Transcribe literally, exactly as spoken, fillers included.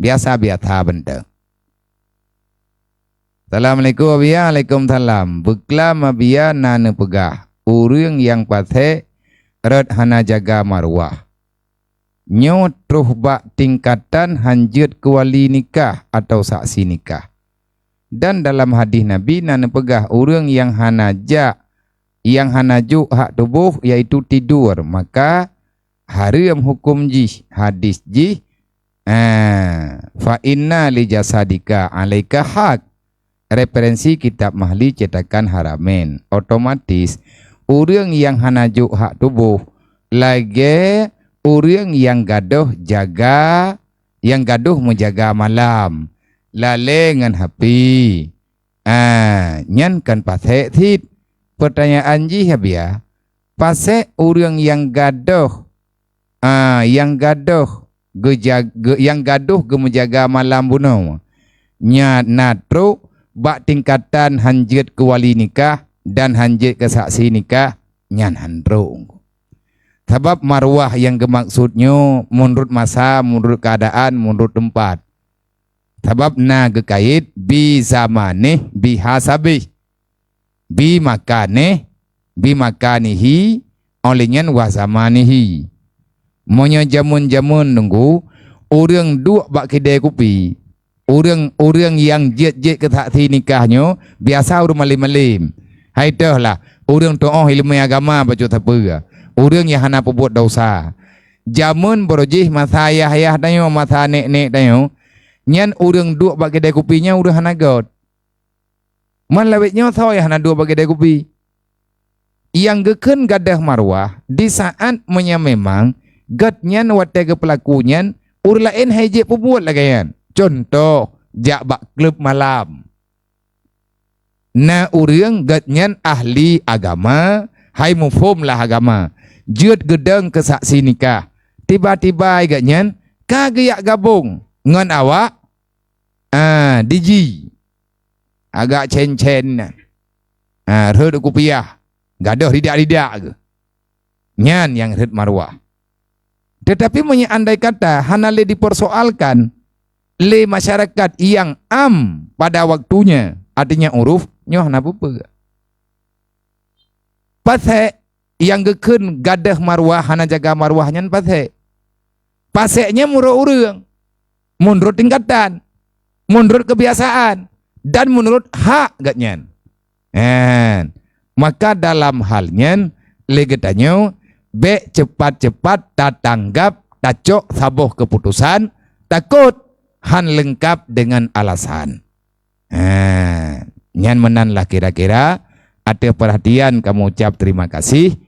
Biasa-biasa beunteng. Assalamualaikum, Abiya. Waalaikumsalam. Beuklam, Abiya, na neupeugah, ureuëng nyang pasék rot hana jaga marwah. Nyoe troh bak tingkatan han jeuet keu wali nikah atawa saksi nikah. Dan dalam hadis Nabi na neupeugah, ureuëng nyang hana jak, nyang hana jok hak tuboh, yaitu tidur, maka hareuem huköm jih, hadis jih, ah, "Fa inna li jasadika alaika hak." Referensi kitab Mahli cetakan Haramain. Otomatis, ureuëng nyang hana jok hak tuboh, lagée ureuëng nyang gadôh jaga, nyang gadôh meujaga malam, lalée ngon api. Ah, nyan kon pasék cit. Peutanyaan jih, Abiya, pasék ureuëng nyang gadôh, ah, nyang gadôh geuja-, geu-, nyang gadôh geumeujaga malam bunoe, nyan na trok bak tingkatan han jeuet keu wali nikah dan han jeuet keu saksi nikah, nyan han trok. Sabab marwah nyang geumaksud nyoe meunurot masa, meunurot keuadaan, meunurot teumpat. Sabab na geukait bi zamanih, bi hasabih, bi makanih, bi makanihi, óh lheueh nyan wa zamanihi. Meunyoe jameun-jameun nunggu, ureuëng duek bak kidée kupi, ureuëng-ureuëng nyang jeuet-jeuet keu saksi nikah nyoe biasa ureuëng malém-malém. Hai toh lah, ureuëng tuoh iéleumé agama bacut sapeue, ureuëng nyang hana peubuet desya. Jameun barô jih masa ayah-ayah tanyoe, masa nek-nek tanyoe, nyan ureuëng duek bak kidée kupi nyan ureuëng hana göt. Man lawét nyoe soe nyang hana duek bak kidée kupi. Nyang geukheun gadôh marwah di saát meunyoe memang göt nyan watée geupeulaku nyan ureuëng laén hai jeuet peubuet lagée nyan. Cuntoh, jak bak kleueb malam. Na ureuëng göt nyan ahli agama, hai muphom lah agama, jeuet geudong keu saksi nikah. Tiba-tiba göt nyan ka geujak gabong ngon awak, ah, diji. Agak cen-cen nyan. Ah, rhot kupiah, gadôh ridak-ridak geuh. Nyan nyang rhot marwah. Teutapi meunyoe andai kata hana lé dipersoalkan lé masyarakat nyang am pada waktunya, artinya uruf, nyoe hana peue-peue. Pasék nyang geukheun gadôh marwah hana jaga marwah nyan pasék. Pasék nyan meunurot ureuëng, meunurot tingkatan, meunurot keubiasaan, dan meunurot hak geuhnyan. Hen. Maka dalam hal nyan, lé geutanyoe bék cepat-cepat tatanggab, tacok saboh keuputosan, takot han leungkab deungon alasan. Ha, nyan meunan lah kira-kira. Ateueh peurhatian kamoe ucab terima kasih.